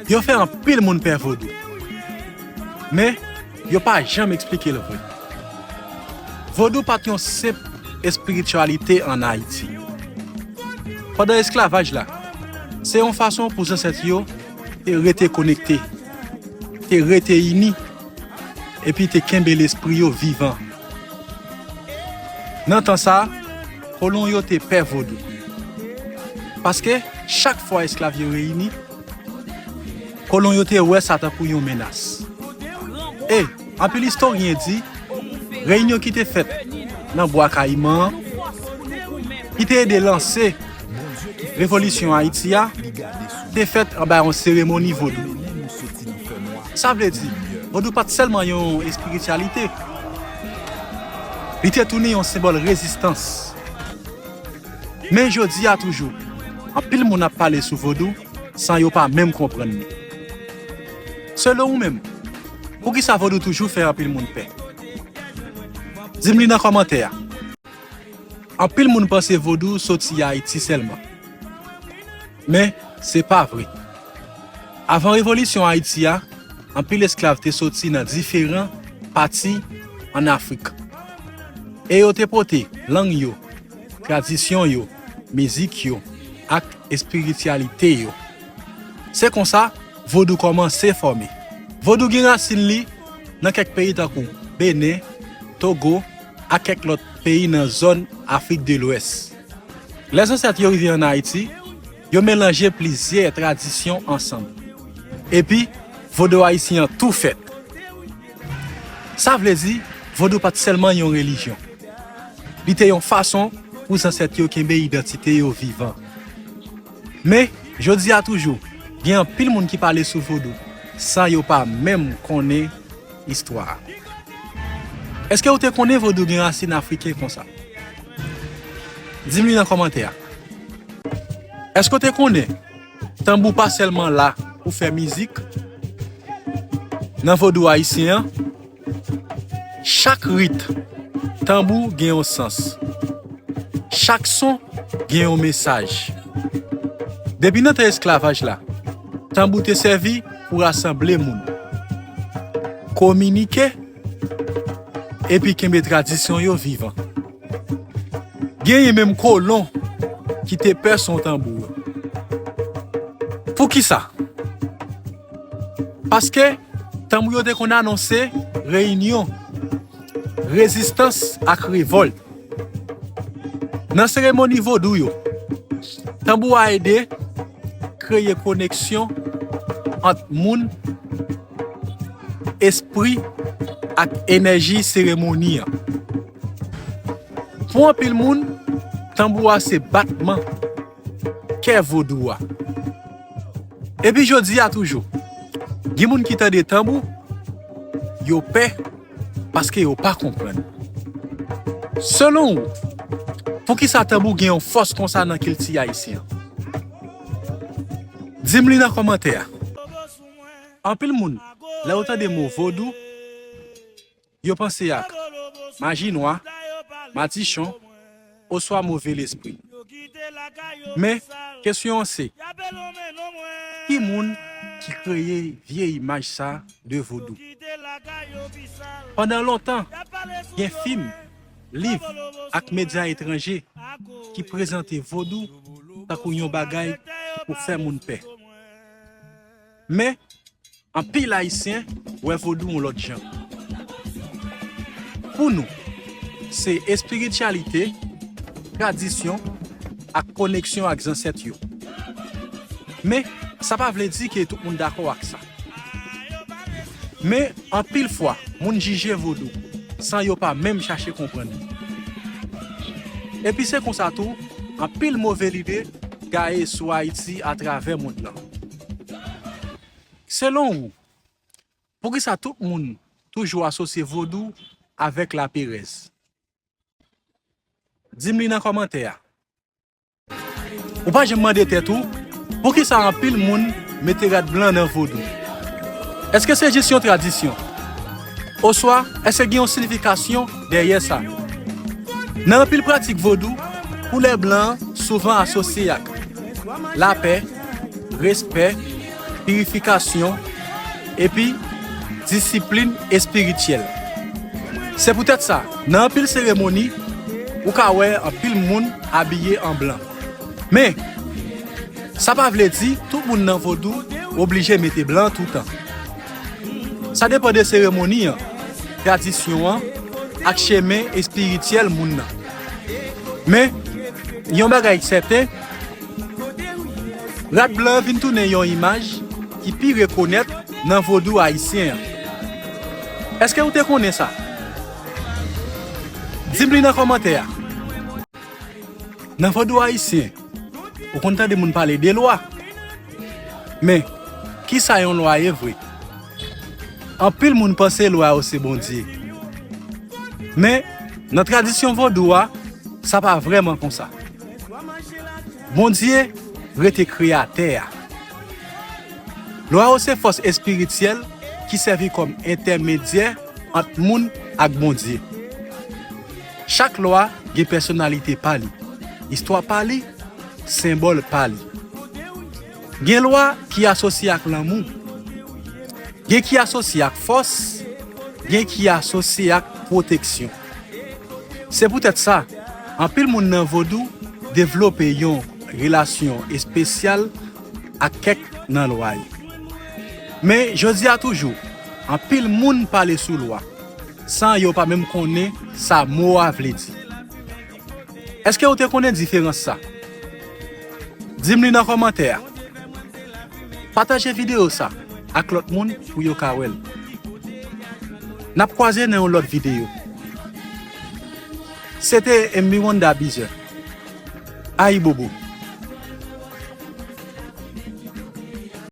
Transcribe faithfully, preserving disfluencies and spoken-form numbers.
Yo fè anpil moun pè vodou. Men, yo pa janm eksplike l vre. Vodou pa t yon senp espirityalite ann Ayiti. Pandan esklavaj la, se yon fason pou zansèt yo te rete konekte, te rete ini, epi te kenbe lespri yo vivan. Nan tan sa a, kolon yo te pè vodou. Paske, chak fwa esklav yo reyini, kolon yo te wè sa tankou yon menas. E, anpil istoryen di, reyinyon ki te fèt nan Bwa Kayiman an, ki te ede lanse revolisyon Ayiti a, te fèt anba yon seremoni vodou. Sa vle di, vodou pa t sèlman yon espirityalite. Li te tounen yon senbòl rezistans. Men jodi a toujou, anpil moun ap pale sou vodou san yo pa menm konprann li. Selon ou menm, poukisa vodou toujou fè anpil moun pè? Di m li nan kòmantè a. Anpil moun panse vodou soti Ayiti sèlman. Men, se pa vre. Avan revolisyon Ayiti a, anpil esklav te soti nan diferan pati ann Afrik. E yo te pote lang yo, tradisyon yo, mizik yo, ak espirityalite yo. Se konsa, vodou kòmanse fòme. Vodou gen rasin li nan kèk peyi tankou Benen, Togo, ak kèk lòt peyi nan zòn Afrik de Lwès. Lè zansèt yo rive ann Ayiti, yo melanje plizyè tradisyon ansanm. Epi, vodou ayisyen an tou fèt. Sa vle di, vodou pa t sèlman yon relijyon. Li te yon fason pou zansèt yo kenbe idantite yo vivan. Men, jodi a toujou, gen anpil moun ki pale sou vodou san yo pa menm konnen istwa a. Èske w te konnen vodou gen rasin afriken konsa? Di m li nan kòmantè a. Èske w te konnen tanbou pa sèlman la pou fè mizik? Nan vodou ayisyen an, chak rit tanbou gen yon sans. Chak son gen yon mesaj. Depi nan tan esklavaj la, tanbou te sèvi pou rasanble moun, kominike, epi kenbe tradisyon yo vivan. Genyen menm kolon ki te pè son tanbou yo. Poukisa? Paske tanbou yo te konn anonse reyinyon, rezistans ak revòlt. Nan seremoni vodou yo, tanbou a ede kreye koneksyon ant moun, espri ak enèji seremoni an. Pou anpil moun, tanbou a se batman kè vodou a. Epi jodi a toujou, gen moun ki tande tanbou, yo pè paske yo pa konprann. Selon ou, poukisa tanbou gen yon fòs konsa nan kilti ayisyen an? Di m li nan kòmantè a. Anpil moun, lè yo tande mo vodou, yo panse ak maji nwa, madichon, oswa move lespri. Men, kesyon an se, ki moun ki kreye vye imaj sa de vodou? Pandan lontan, gen fim, liv ak medya etranje ki prezante vodou tankou yon bagay ki pou fè moun pè. Men, anpil Ayisyen wè vodou yon lòt jan. Pou nou, se espirityalite, tradisyon ak koneksyon ak zansèt yo. Men, sa pa vle di ke tout moun dakò ak sa. Men, anpil fwa, moun jije vodou san yo pa menm chache konprann li. Epi se konsa tou, anpil move lide gaye sou Ayiti atravè mond lan. Selon ou, poukisa tout moun toujou asosye vodou avèk laperèz? Di m li nan kòmantè a. Ou pa janm mande tèt ou, poukisa anpil moun mete rad blan nan vodou? Èske se jis yon tradisyon? Oswa, èske gen yon siyifikasyon dèyè sa? Nan anpil pratik vodou, koulè blan an souvan asosye ak lapè, respè, pirifikasyon, epi disiplin espirityèl. Se poutèt sa, nan anpil seremoni, ou ka wè anpil moun abiye an blan. Men, sa pa vle di tout moun nan vodou oblije mete blan toutan. Sa depann de seremoni an, tradisyon an, ak chemen espirityèl moun nan. Men, yon bagay sèten, rad blan vin tounen yon imaj ki pi rekonèt nan vodou ayisyen an. Èske ou te konnen sa? Di m li nan kòmantè a. Nan vodou ayisyen, ou konn tande moun pale de lwa. Men, kisa yon lwa ye vre? Anpil moun panse lwa yo se Bondye. Men, nan tradisyon vodou a, sa pa vrèman konsa. Bondye rete kreyatè a. Lwa yo se fòs espirityèl ki sèvi kòm entèmedyè ant moun ak Bondye. Chak lwa gen pèsonalite pa li, istwa pa li, senbòl pa li. Gen lwa ki asosye ak lanmou, gen ki asosye ak fòs, gen ki asosye ak pwoteksyon. Se poutèt sa, anpil moun nan vodou devlope yon relasyon espesyal ak kèk nan lwa yo. Men, jodi a toujou, anpil moun pale sou lwa, san yo pa menm konnen sa mo a vle di. Èske ou te konnen diferans sa? Di m li nan kòmantè a. Pataje videyo sa ak lòt moun pou yo ka wè l. N ap kwaze nan yon lòt videyo. Se te M B Wonder Bizer. Ayibobo.